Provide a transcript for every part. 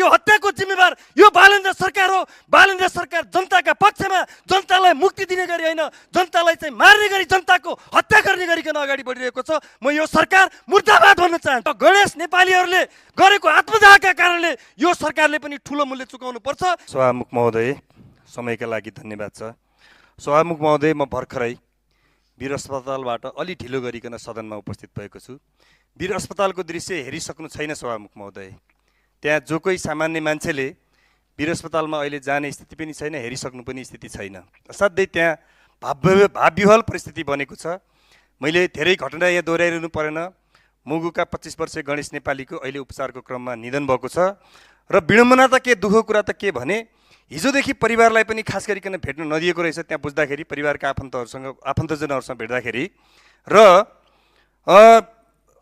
यो हत्याको जिम्मेवार यो बालेन्द्र सरकार हो। बालेन्द्र सरकार जनताका पक्षमा, जनतालाई मुक्ति दिने गरी होइन, जनतालाई चाहिँ मार्ने गरी, जनताको हत्या गर्ने गरिकन अगाडि बढिरहेको छ। म यो सरकार मुर्दाबाद भन्न चाहन्छु। गणेश नेपालीहरूले गरेको आत्मदाहका कारणले यो सरकारले पनि ठुलो मूल्य चुकाउनु पर्छ। सभामुख महोदय, समयका लागि धन्यवाद छ। सभामुख महोदय, म भर्खरै वीर अस्पतालबाट अलि ढिलो गरिकन सदनमा उपस्थित भएको छु। वीर अस्पतालको दृश्य हेरिसक्नु छैन सभामुख महोदय। त्यहाँ जो कोही सामान्य मान्छेले वीर अस्पतालमा अहिले जाने स्थिति पनि छैन, हेरिसक्नु पनि स्थिति छैन। असाध्यै त्यहाँ भावविह्वल परिस्थिति बनेको छ। मैले धेरै घटना यहाँ दोहोऱ्याइरहनु परेन। मुगुका 25 वर्षीय गणेश नेपालीको अहिले उपचारको क्रममा निधन भएको छ। र विडम्बना त के, दुःखको कुरा त के भने हिजोदेखि परिवारलाई पनि खास गरिकन भेट्न नदिएको रहेछ। त्यहाँ बुझ्दाखेरि परिवारका आफन्तजनहरूसँग भेट्दाखेरि र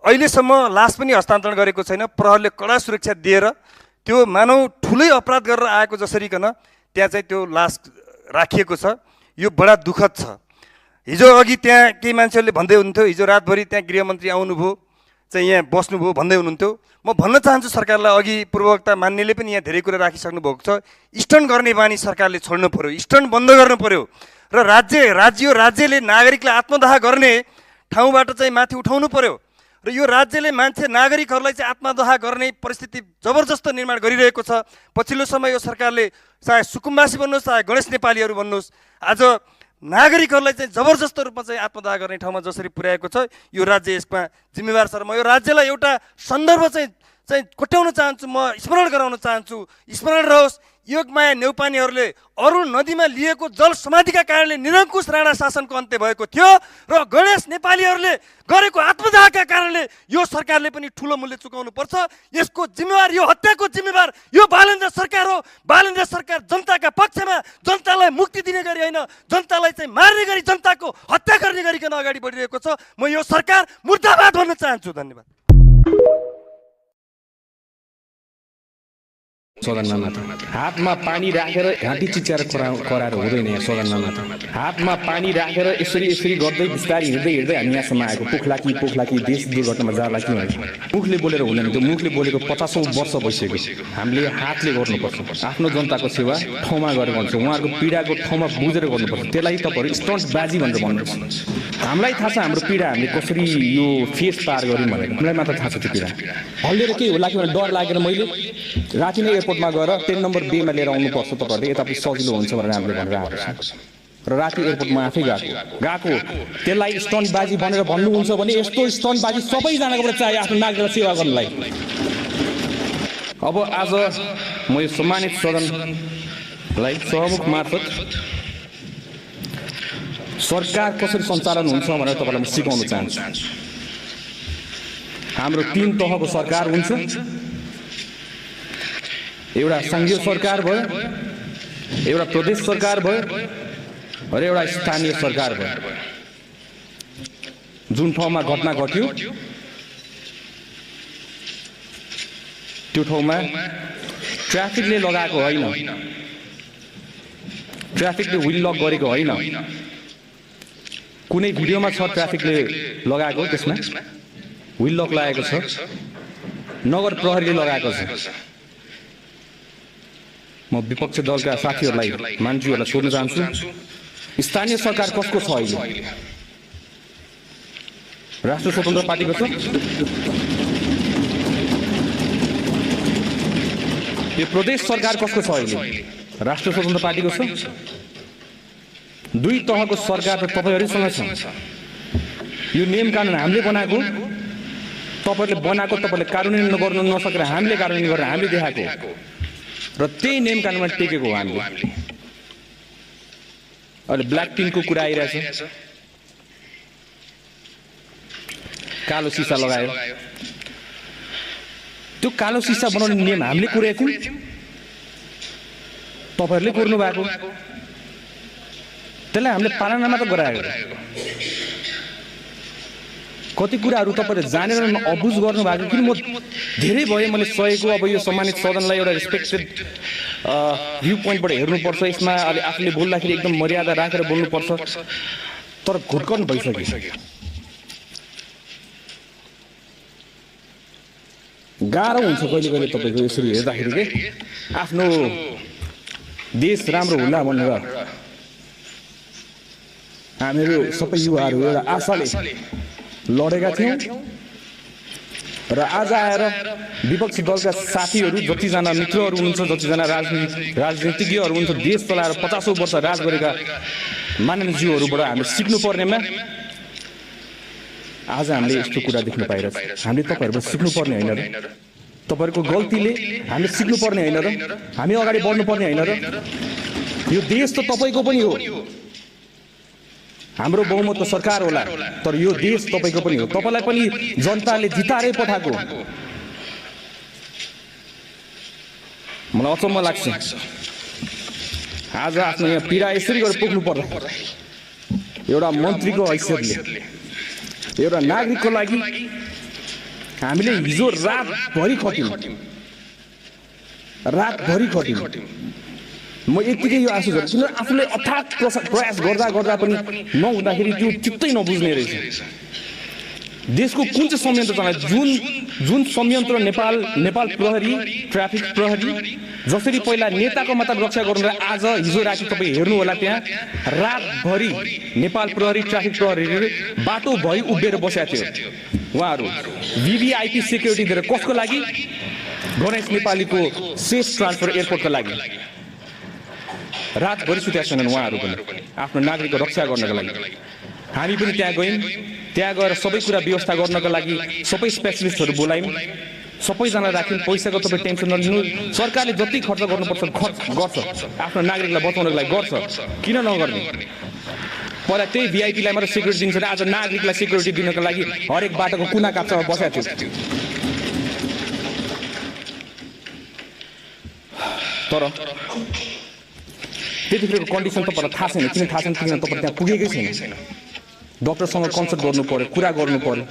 अहिलेसम्म लास पनि हस्तान्तरण गरेको छैन। प्रहरले कडा सुरक्षा दिएर त्यो मानव ठुलै अपराध गरेर आएको जसरीकन त्यहाँ चाहिँ त्यो लास राखिएको छ। यो बडा दुःखद छ। हिजो अघि त्यहाँ केही मान्छेहरूले भन्दै हुनुहुन्थ्यो, हिजो रातभरि त्यहाँ गृहमन्त्री आउनुभयो, चाहिँ यहाँ बस्नुभयो भन्दै हुनुहुन्थ्यो। म भन्न चाहन्छु सरकारलाई, अघि पूर्ववक्ता मान्नेले पनि यहाँ धेरै कुरा राखिसक्नु भएको छ। स्टन्ट गर्ने बानी सरकारले छोड्नु पर्यो, स्टन्ट बन्द गर्नु पर्यो र राज्यले नागरिकलाई आत्मदाह गर्ने ठाउँबाट चाहिँ माथि उठाउनु पर्यो। र यो राज्यले नागरिकहरूलाई चाहिँ आत्मदाह गर्ने परिस्थिति जबरजस्त निर्माण गरिरहेको छ। पछिल्लो समय यो सरकारले चाहे सुकुम्बासी भन्नुहोस्, चाहे गणेश नेपालीहरू भन्नुहोस्, आज नागरिकहरूलाई चाहिँ जबरजस्त रूपमा चाहिँ आत्मदाह गर्ने ठाउँमा जसरी पुर्याएको छ, यो राज्य यसमा जिम्मेवार छ। र म यो राज्यलाई एउटा सन्दर्भ चाहिँ कोट्याउन चाहन्छु, म स्मरण गराउन चाहन्छु। स्मरण रहोस्, योगमाया नेउपानेहरूले अरुण नदीमा लिएको जल समाधिका कारणले निरङ्कुश राणा शासनको अन्त्य भएको थियो र गणेश नेपालीहरूले गरेको आत्मदाहका कारणले यो सरकारले पनि ठुलो मूल्य चुकाउनु पर्छ। यसको जिम्मेवार, यो हत्याको जिम्मेवार यो बालेन्द्र सरकार हो। बालेन्द्र सरकार जनताका पक्षमा, जनतालाई मुक्ति दिने गरी होइन, जनतालाई चाहिँ मार्ने गरी, जनताको हत्या गर्ने गरिकन अगाडि बढिरहेको छ। म यो सरकार मुर्दाबाद भन्न चाहन्छु। धन्यवाद। सदनमा हातमा पानी राखेर घाँटी चिच्याएर कराएर हुँदैन। यहाँ सदनमा हातमा पानी राखेर यसरी गर्दै बिस्तारै हिँड्दै हामी यहाँसम्म आएको। पोखलाकी देश दुर्घटनामा जाला कि मुखले बोलेर हुँदैन। त्यो मुखले बोलेको 50औं वर्ष भइसक्यो। हामीले हातले गर्नुपर्छ। आफ्नो जनताको सेवा ठाउँमा गरेर गर्नुपर्छ। उहाँहरूको पीडाको ठाउँमा बुझेर गर्नुपर्छ। त्यसलाई तपाईँहरू स्टन्ट बाजी भनेर भन्नुपर्छ। हामीलाई थाहा छ हाम्रो पीडा हामीले कसरी यो फेस पार गऱ्यौँ भनेर। हामीलाई मात्र थाहा छ त्यो पीडा। हल्लिएर के होला कि भनेर डर लागेर मैले राति नै एयरपोर्टमा गएर 10 नम्बर बेमा लिएर आउनुपर्छ तपाईँहरूले, यता पनि सजिलो हुन्छ भनेर हामीले भनेर आएको छ। र राति एयरपोर्टमा आफै गएको त्यसलाई स्टन्टबाजी भनेर भन्नुहुन्छ भने यस्तो स्टन्टबाजी सबैजनाकोबाट चाहियो आफ्नो नागरिकलाई सेवा गर्नलाई। अब आज म यो सम्मानित सदनलाई सभामुख मार्फत सरकार कसरी सञ्चालन हुन्छ भनेर तपाईँलाई म सिकाउन चाहन्छु। हाम्रो 3 तहको सरकार हुन्छ। एउटा संघीय सरकार भयो, एउटा प्रदेश सरकार भयो र एउटा स्थानीय सरकार भयो। जुन ठाउँमा घटना घट्यो त्यो ठाउँमा ट्राफिकले लगाएको होइन, ट्राफिकले व्हिल लक गरेको होइन। कुनै भिडियोमा छ ट्राफिकले लगाएको, त्यसमा व्हिल लक लागेको छ, नगर प्रहरीले लगाएको छ। म विपक्षी दलका साथीहरूलाई, मान्छेहरूलाई सोध्न चाहन्छु, स्थानीय सरकार कसको छ अहिले? राष्ट्रिय स्वतन्त्र पार्टीको छ? यो प्रदेश सरकार कसको छ अहिले? राष्ट्रिय स्वतन्त्र पार्टीको छ? 2 तहको सरकार त तपाईँहरूसँग छ। यो नियम कानुन हामीले बनाएको, तपाईँहरूले बनाएको, तपाईँले कार्यान्वयन गर्न नसकेर हामीले कार्यान्वयन गरेर हामीले देखाएको र त्यही नियम कानुनमा टेकेको हो हामीले। अहिले ब्ल्याक पिङ्कको कुरा आइरहेछ, कालो सिसा लगायो। त्यो कालो सिसा बनाउने नियम हामीले कुरेको थियौँ, तपाईँहरूले कुर्नु भएको। त्यसलाई हामीले पालना मात्र गराएको। कति कुराहरू तपाईँले जानेर अबुझ गर्नु भएको। किन म धेरै भयो मैले सहेको। अब यो सम्मानित सदनलाई एउटा रेस्पेक्टेड भ्यू पोइन्टबाट हेर्नुपर्छ। यसमा अहिले आफूले बोल्दाखेरि एकदम मर्यादा राखेर बोल्नुपर्छ। तर घुटकन भइसक्यो। गाह्रो हुन्छ कहिले कहिले तपाईँको यसरी हेर्दाखेरि के आफ्नो देश राम्रो होला भनेर हामीहरू सबै युवाहरू एउटा आशाले लडेका थियौँ र आज आएर विपक्षी दलका साथीहरू जतिजना मित्रहरू हुनुहुन्छ जतिजना राजनीतिज्ञहरू हुनुहुन्छ देश चलाएर 50औं वर्ष राज गरेका माननीयज्यूहरूबाट हामीले सिक्नुपर्नेमा आज हामीले यस्तो कुरा देख्न पाइरहेको छ। हामीले तपाईँहरूबाट सिक्नुपर्ने होइन र? तपाईँहरूको गल्तीले हामीले सिक्नुपर्ने होइन र? हामी अगाडि बढ्नुपर्ने होइन र? यो देश त तपाईँको पनि हो, हाम्रो बहुमतको सरकार होला, तर यो देश तपाईँको पनि हो। तपाईँलाई पनि जनताले जिताएरै पठाएको। मलाई अचम्म लाग्छ आज आफ्नो यहाँ पीडा यसरी गरेर पुग्नु पर्दा एउटा मन्त्रीको हैसियतले एउटा नागरिकको लागि हामीले हिजो रातभरि खट्यौँ। म यतिकै यो आशा गर्छु किन आफूले अथाक प्रयास गर्दा पनि नहुँदाखेरि त्यो चित्तै नबुझ्ने रहेछ। देशको कुन चाहिँ संयन्त्र चलाए जुन संयन्त्र नेपाल प्रहरी ट्राफिक प्रहरी जसरी पहिला नेताको मतलब रक्षा गर्नु आज हिजो राति तपाईँ हेर्नु होला त्यहाँ रातभरि नेपाल प्रहरी ट्राफिक प्रहरीले बाटोभरि उभिएर बसेका थियो। उहाँहरू भिभिआइपी सेक्युरिटी दिएर कसको लागि? गणेश नेपालीको सेफ ट्रान्सफर एयरपोर्टको लागि रातभरि सुतेका छैनन् उहाँहरू पनि आफ्नो नागरिकको रक्षा गर्नको लागि। हामी पनि त्यहाँ गयौँ, त्यहाँ गएर सबै कुरा व्यवस्था गर्नको लागि सबै स्पेसलिस्टहरू बोलायौँ, सबैजना राख्यौँ। पैसाको तपाईँ टेन्सन नलिनु, सरकारले जति खर्च गर्नुपर्छ गर्छ, आफ्नो नागरिकलाई बचाउनको लागि गर्छ, किन नगर्ने? पहिला त्यही भिआइपीलाई मात्रै सेक्युरिटी दिन्छ, आज नागरिकलाई सेक्युरिटी दिनको लागि हरेक बाटोको कुना काप्चामा बसेको थियो। तर त्यतिखेरको कन्डिसन तपाईँलाई थाहा छैन, किन थाहा छैन किन तपाईँ त्यहाँ पुगेकै छैन। डक्टरसँग कन्सल्ट गर्नु पर्यो, कुरा गर्नु पर्यो।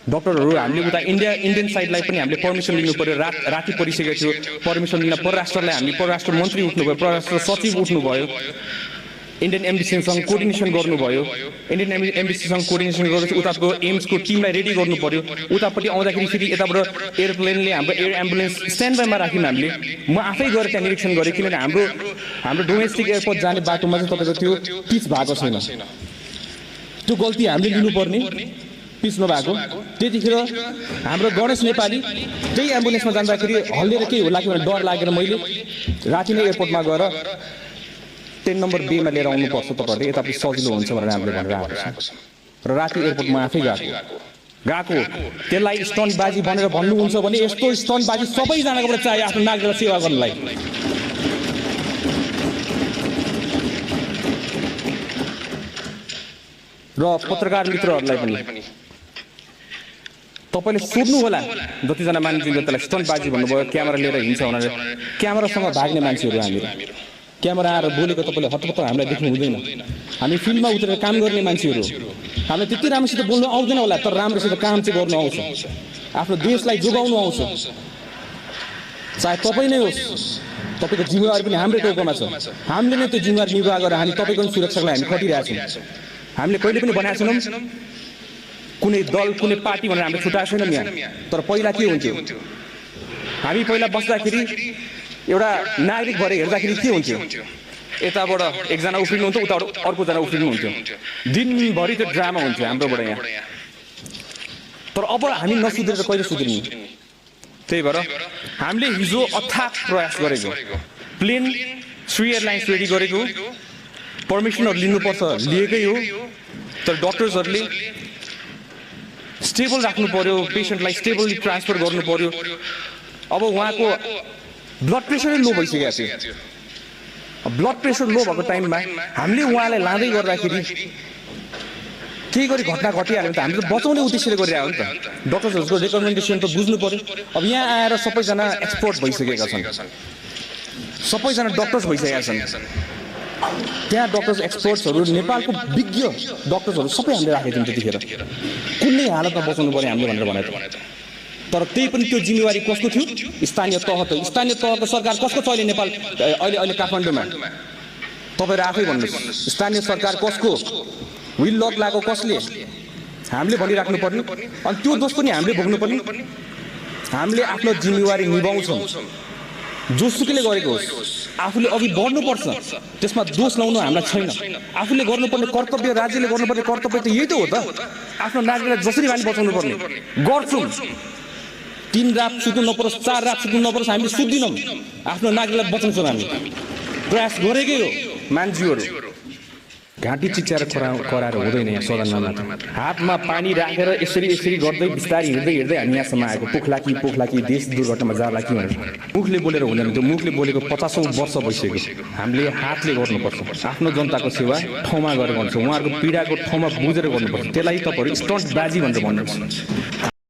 डक्टरहरू हामीले उता इन्डियन साइडलाई पनि हामीले पर्मिसन लिनु पर्यो। राति परिसकेको थियो, पर्मिसन लिन परराष्ट्रलाई हामीले परराष्ट्र मन्त्री उठ्नुभयो, परराष्ट्र सचिव उठ्नुभयो, इन्डियन एम्बेसीसँग कोर्डिनेसन गर्नुभयो। इन्डियन एम्बेसीसँग कोर्डिनेसन गरेपछि उताको एम्सको टिमलाई रेडी गर्नु पर्यो। उतापट्टि आउँदाखेरि फेरि यताबाट एयरप्लेनले हाम्रो एयर एम्बुलेन्स स्ट्यान्ड बाईमा राख्यौँ हामीले। म आफै गएर त्यहाँ निरीक्षण गरेँ, किनभने हाम्रो डोमेस्टिक एयरपोर्ट जाने बाटोमा चाहिँ तपाईँको त्यो पिच भएको छैन। त्यो गल्ती हामीले लिनुपर्ने, पिच नभएको। त्यतिखेर हाम्रो गणेश नेपाली त्यही एम्बुलेन्समा जाँदाखेरि हल्लिएर केही होला कि भनेर डर लागेर मैले राति नै एयरपोर्टमा गएर 10 नम्बर बेमा लिएर आउनुपर्छ तपाईँहरूले, यतापट्टि सजिलो हुन्छ भनेर हामीले भनेर आएको छ। र राति एयरपोर्टमा आफै गएको त्यसलाई स्टन्टबाजी भनेर भन्नुहुन्छ भने यस्तो स्टन्टबाजी सबैजनाकोबाट चाहियो आफ्नो नागरिकलाई सेवा गर्नलाई। र पत्रकार मित्रहरूलाई पनि तपाईँले सोध्नु होला, जतिजना मान्छेले त्यसलाई स्टन्टबाजी भन्नुभयो, क्यामेरा लिएर हिँड्छ भनेर। क्यामेरासँग भाग्ने मान्छेहरू हामीहरू, क्यामेरा आएर बोलेको तपाईँले हतपत्त हामीलाई देख्नु हुँदैन। हामी फिल्डमा उत्रेर काम गर्ने मान्छेहरू, हामीलाई त्यति राम्रोसित बोल्नु आउँदैन होला, तर राम्रोसित काम चाहिँ गर्नु आउँछ, आफ्नो देशलाई जोगाउनु आउँछ। चाहे तपाईँ नै होस्, तपाईँको जिम्मेवारी पनि हाम्रै टाउकोमा छ। हामीले नै त्यो जिम्मेवारी निर्वाह गरेर हामी तपाईँको सुरक्षाको लागि हामी खटिरहेको छौँ। हामीले कहिले पनि भनेको छैनौँ कुनै दल कुनै पार्टी भनेर हामीले छुट्याएको छैनौँ यहाँ। तर पहिला के हुन्थ्यो, हामी पहिला बस्दाखेरि एउटा नागरिक भएर हेर्दाखेरि के हुन्थ्यो, यताबाट एकजना उफ्रिनुहुन्छ, उताबाट अर्कोजना उफ्रिनुहुन्थ्यो, दिनभरि त्यो ड्रामा हुन्थ्यो हाम्रोबाट यहाँ। तर अब हामी नसुध्रेर कहिले सुध्रिनु। त्यही भएर हामीले हिजो अथाक प्रयास गरेको, प्लेन 3 एयरलाइन्स रेडी गरेको, पर्मिसनहरू लिनुपर्छ लिएकै हो, तर डक्टर्सहरूले स्टेबल राख्नु पर्यो, पेसेन्टलाई स्टेबली ट्रान्सफर गर्नु पर्यो। अब उहाँको ब्लड प्रेसरै लो भइसकेको थियो। ब्लड प्रेसर लो भएको टाइममा हामीले उहाँलाई लाँदै गर्दाखेरि केही गरी घटना घटिहाल्यो भने त हामीले बचाउने उद्देश्यले गरिरहेको हो नि त। डक्टर्सहरूको रेकमेन्डेसन त बुझ्नु पर्यो। अब यहाँ आएर सबैजना एक्सपर्ट भइसकेका छन्, सबैजना डक्टर्स भइसकेका छन्। त्यहाँ डक्टर्स एक्सपर्ट्सहरू नेपालको विज्ञ डक्टर्सहरू सबै हामीले राखेको थियौँ त्यतिखेर, कुनै हालतमा बचाउनु पर्यो हामीले भनेर भनेको। तर त्यही पनि त्यो जिम्मेवारी कसको थियो? स्थानीय तह त। स्थानीय तहको सरकार कसको छ अहिले नेपाल अहिले काठमाडौँमा? तपाईँहरू आफै भन्नुहोस्, स्थानीय सरकार कसको? विल लक लागेको कसले? हामीले भनिराख्नु पर्ने, अनि त्यो दोष पनि हामीले भोग्नु पर्ने। हामीले आफ्नो जिम्मेवारी निभाउँछौँ जोसुकैले गरेको होस् आफूले अघि बढ्नुपर्छ त्यसमा दोष लाउनु हामीलाई छैन आफूले गर्नुपर्ने कर्तव्य राज्यले गर्नुपर्ने कर्तव्य त यही त हो त आफ्नो नागरिकलाई जसरी हामी बचाउनु पर्ने गर्छौँ 3 रात सुत्नु नपरोस् 4 रात सुत्नु नपरोस् हामीले सुत्दिनौँ आफ्नो नागरिकलाई बचाउँछौँ हामी प्रयास गरेकै हो मान्छेहरू घाँटी चिच्याएर कराएर हुँदैन यहाँ सदनमा मात्र हातमा पानी राखेर यसरी गर्दै बिस्तारै हिँड्दै हामी यहाँसम्म आएको पोखला कि देश दुर्घटनामा जाला कि भनेर मुखले बोलेर हुँदैन त्यो मुखले बोलेको 50औं वर्ष भइसक्यो हामीले हातले गर्नुपर्छ आफ्नो जनताको सेवा ठाउँमा गरेर गर्छ उहाँहरूको पीडाको ठाउँमा बुझेर गर्नुपर्छ त्यसलाई तपाईहरु स्टन्ट बाजी भनेर भन्नुहुन्छ